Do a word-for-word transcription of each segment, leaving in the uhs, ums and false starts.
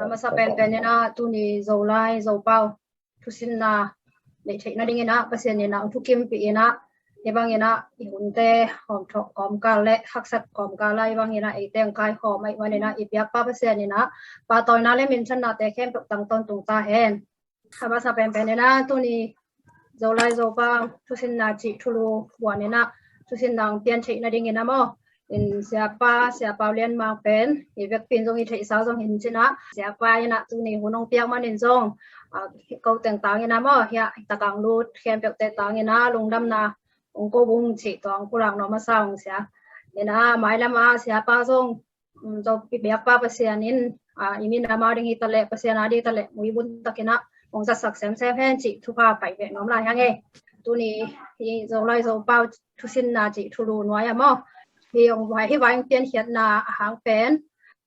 A masa penpen in ah tuni Zolai Zopau thusinna neih theih nadingin ah Pasian in ah hong thukimpih in ah, hih bangin ah i hunte hawmthawh kawmkal le haksat kawmkal ah hih bangin ah eite hong kaikhawm ahih manin ah i biakpa Pasian in ah pahtawina le minthannate khempeuh tang tawntung ta hen. A masa penpen in ah tuni Zolai Zopau thusinna cih thulu buan in ah thusinna hong pian theih nadingin ah maw, in Siapa, Siapa Lian Mang pen i vekpi in zong i theihsa uh zong hi in cin ah, Siapa in ah tuni hun hong piak manin zong, ah, ko teng tangin ah maw, hiah takang lut khempeuhte tangin ah lungdamna hong ko ung cih tua hong pulak nuam masa ung sia. In ah mailam ah Siapa zong, um, Zo i biakpa Pasian in, ah, i min amau ding hi ta leh, Pasian a ding hi ta leh muibun takin ah hong zatsak semsem hen cih thupha pai beh nuam lai hang e. Tuni hi Zolai Zopau thusinna cih thulu nuai ah maw, hi hong vai, hih vai hong piankhiatna a hang pen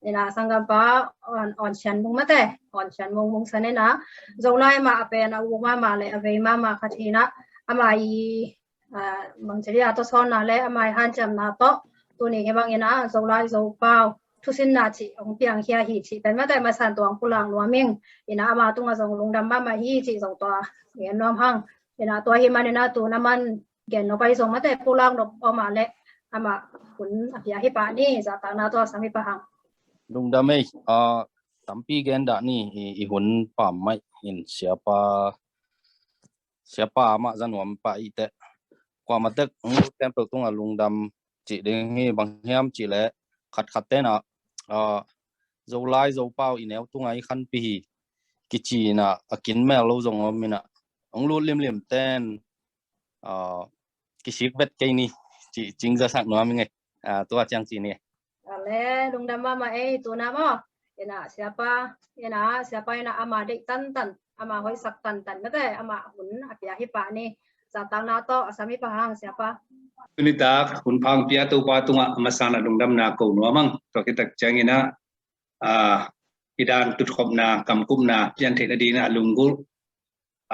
in ah sanggampa Awn, Awn Sian Mung mate, Awn Sian Mung Mung San in ah Zolai mah a pen a uk mahmah le a vei mahmah khat hi in ah, ama i, ah, bangci dia tawsawlna le ama i hanciamna tawh tuni hih bangin ah Zolai Zopau thusinna cih hong piangkhia hi cih pen mate masa in tua hong pulak nuam ing. In ah ama tungah zong lungdam mahmah hi cih zong tua gen nuam hang. In ah tua ahih manin ah tu na man gen nop ahi zong mate pulak nop om a leh amah hun a pia hi pah ni, zahtakna tawh a sam hi pah hang. Lungdam ei, ah, tampi gen dah ni, i, i hun pam mai in Siapa, Siapa amah za nuam pah i teh. Kuamah tek hong lut khempeuh tungah lungdam cih ding hi, bang hiam cih leh khatkhat ten ah, ah, Zolai Zopau i neu tungah i khanpih hi kici in ah a kin mel lo zong om in ah hong lut limlim ten, ah, kisik vet kei ni cih cing zasak nuam ing e. Ah, tua ciang ci ni. Ale, lungdam mahmah ei, tu na maw. In ah Siapa, in ah Siapa in ah ama deih tantan, ama hoihsak tantan mate, ama hun a pia hi pah ni. Zahtakna tawh a sam hi pah hang Siapa. Tuni tak hun pha hong pia Topa tungah a masa in ah lungdamna ko nuam hang. Tua khit tak ciangin ah, ah, i dan tutkhopna, kamkupna pian theih nadingin ah a lunggulh,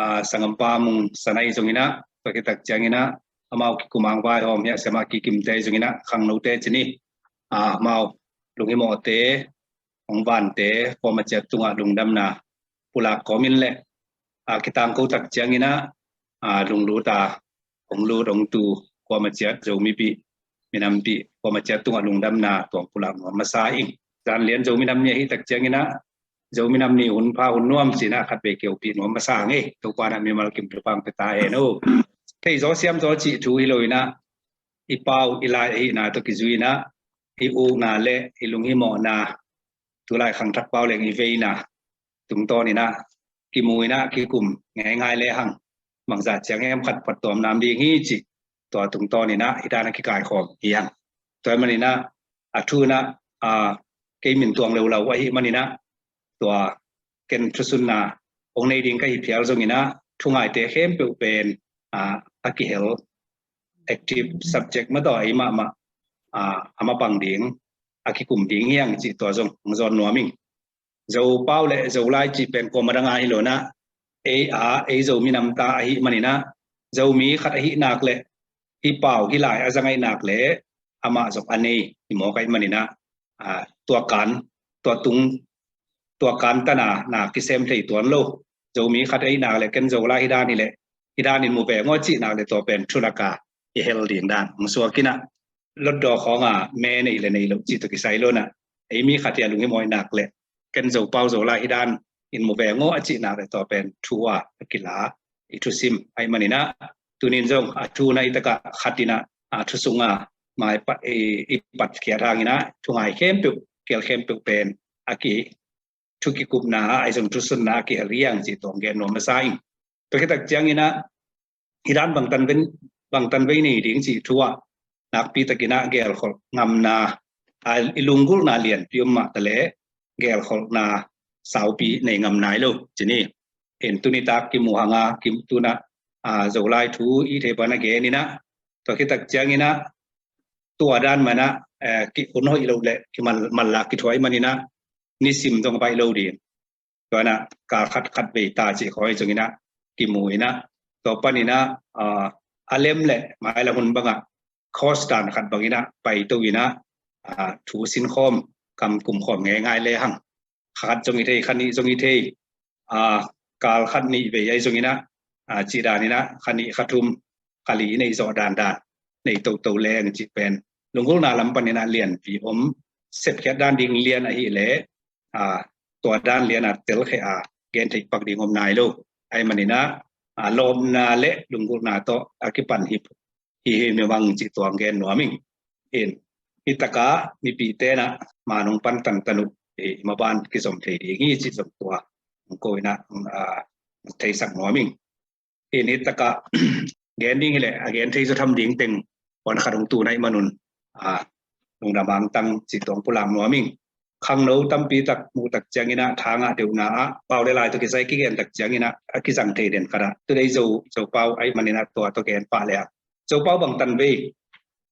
ah, sanggampa Mung San ahi zongin ah, tua khit tak ciangin ah amau kikum hong vaihawm hiah siamah kikimte ahi zongin ah khangnote ci ni, ah, amau lunghimawhte, hong vante, kuamah ciat tungah lungdamna pulak kawmin le, ah, kitangko tak ciangin ah, ah, lunglut a hong lut hong tu kuamah ciat Zomipih, minampih kuamah ciat tungah lungdamna tua hong pulak nuam masa ing. Zan lian Zomi nam ni ahih tak ciangin ah Zomi nam ni hun pha hun nuam ci in ah khatvei kiopih nuam masa ing e. Topa in ah mimal kim thupha hong pia ta hen o. Thei zaw siam zaw cih thu hi lo in ah, i pau i lai ahihna tawh kizui in ah, i ukna le i lunghimawhna, tulai khangthak pau leng i veina tungtawn in ah kimu in ah kikum ngeingai le hang, bangzah ciang hiam khat phattuam nam ding hi cih tua tungtawn in ah hih dan a kikaikhawm hi hang. Tua ahih manin ah a thu in ah, ah, kei min tuang leuleu ahih manin ah tua ken thusunna hong nei ding ka hi phial zongin ah thungaite khempeuh pen, ah, a kihel, active subject mah tawh ei mahmah, ah, a mapang ding, a kikum ding hi hang cih tua zong hong zawn nuam ing. Zopau le Zolai cih pen kuamah dang a hi lo in ah, ei a, ei Zomi namta ahih manin ah, Zomi khat ahih nak leh hih pau hih lai a zang ahih nak leh amah zong a nei hi mawk ahih manin ah, ah, tua kan, tua tung, tua kan tana na kisem thei tuan lo. Zomi khat ahih nak leh ken Zolai hih dan hi leh hih dan in mu veng aw cih nak leh tua pen thu lak a i hel ding dan hong suak in ah, lotdaw khawng a me nei le nei loh cih tawh kisai lo in ah, ei mi khat hi a lunghimawh ahih nak leh ken Zopau Zolai hih dan in mu veng aw a cih nak leh tua pen thu a a kila i thusim ahih manin ah, tuni in zong a thu na i tak ah khat in ah, a thu sung a mai pa, i, i patkhiat hangin ah thungai khempeuh, kial khempeuh pen a ki, thu kikupna ah, ahi zong thusunna a kihel hi hang cih tua hong gen nuam masa ing. Tua khit tak ciangin ah hih dan bangtan vei, bangtan vei nei ding cih thu ah nakpi takin ah gelkholh ngamna, ah, i lunggulhna lianpi om mah ta leh gelkholhna saupi nei ngam nai lo ci ni. In tuni tak kimu hang a, kim, tu in ah, ah, Zolai thu i thei pan a gen in ah, tua khit tak ciangin ah tua dan man ah, eh, ki hun hoih lo le kimal, mal lak kithuai manin ah nisim zong a baih lo ding. Tua in ah kal khat khat vei ta cih khawng ahi zongin ah kimu in ah, tua panin ah, ah, a lem le mailam hun bang ah course dan khat bangin ah paito in ah, ah, thu sinkhawm, kam kumkhawm ngeingai le hang. khat zong hi thei, kha nih zong hi thei, a, kal khat nih vei ahi zongin ah, a, cih danin ah kha nih kha thum kha li i neih zawh dandan nei toto leng cih pen lunggulhna lam panin ah lianpi om. Sepkhiat dan ding lian ahih leh, a, tua dan lian a telkhia a gen theih pak ding om nai lo. Ahih manin ah, a, lawpna le lunggulhna tawh a kipan hi hi hi mi bang cih tuang gen nuam ing. In, hi takah mipite na manung pan tantan uh, i maban kizom thei ding hi cih zong tua ko ina, a, theisak nuam ing. In, hi takah gen ding hileh a gen thei zaw tham ding teng wan khat hong tu nai manun, a, lungdam angtang cih tuang pulak nuam ing. Khangno tampi tak muh tak ciangin ah, thangah deuhna ah pau le lai tawh kisai kigen tak ciangin ah a kizang thei den khat ah tudei Zo, Zopau ahih manin ah tua tawh gen pah le ah, Zopau bangtan vei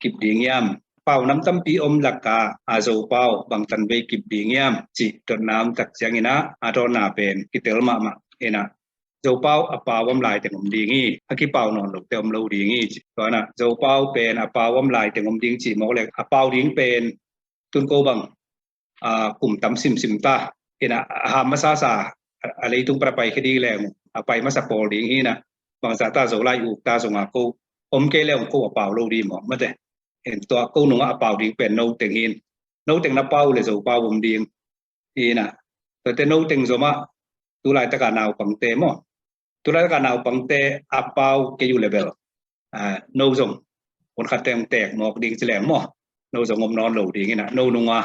kip ding hiam? Pau nam tampi om lakah a Zopau bangtan vei kip ding hiam cih dotna om tak ciangin ah a dawnna pen kitel mahmah in ah, Zopau a pau om lai teng om ding hi, a kipau nawn lote om lo ding hi cih. Tua na Zopau pen a pau om lai teng om ding cih mawk le a pau ding pen tun ko bang, a, kum tam simsim ta. Ina, a ham masasa, a, a leitung para pai khia ding leng, a pai masa pawl ding hi na, bangzah ta Zolai uk ta zonga ko om kei leng ko a pau lo ding maw, mate. In, tua ko nungah a pau ding pen no teng hin. No teng na pau le Zopau om ding. Ina, tuate no teng zomah, tu laitaka naupangte maw, tu laitaka naupangte a pau kei uh le bel, a, no zong hun khat teng tek mawk ding ci leng maw, no zong om nawn lo ding ina, no nunga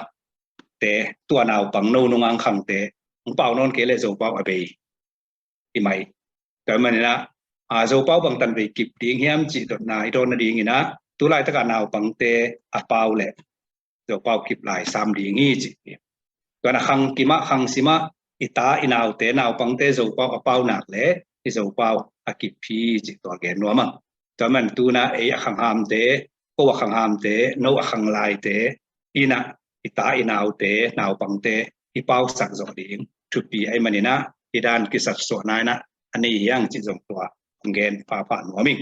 te, tua naupang no nunga ang khangte hong pau nawn kei le Zopau a bei hi mai. Tua manin ah, a, Zopau bangtan vei kip ding hiam cih dotna i dawn nadingin ah, tu laitaka naupangte a pau le Zopau kip lai sam ding hi cih. Tua na khang kim ah khang sim ah i ta i naute naupangte Zopau a pau nak le i Zopau a kip hi cih tua gen nuam ang. Tua man tu na ei a khanghamte, ko a khanghamte, no a khanglaite, ina i ta i naute naupangte i pausak zawh ding thupi ahih manin ah, i dan kisatsuahna ina a nei hi ang cih zong tua hong gen phapha nuam ing.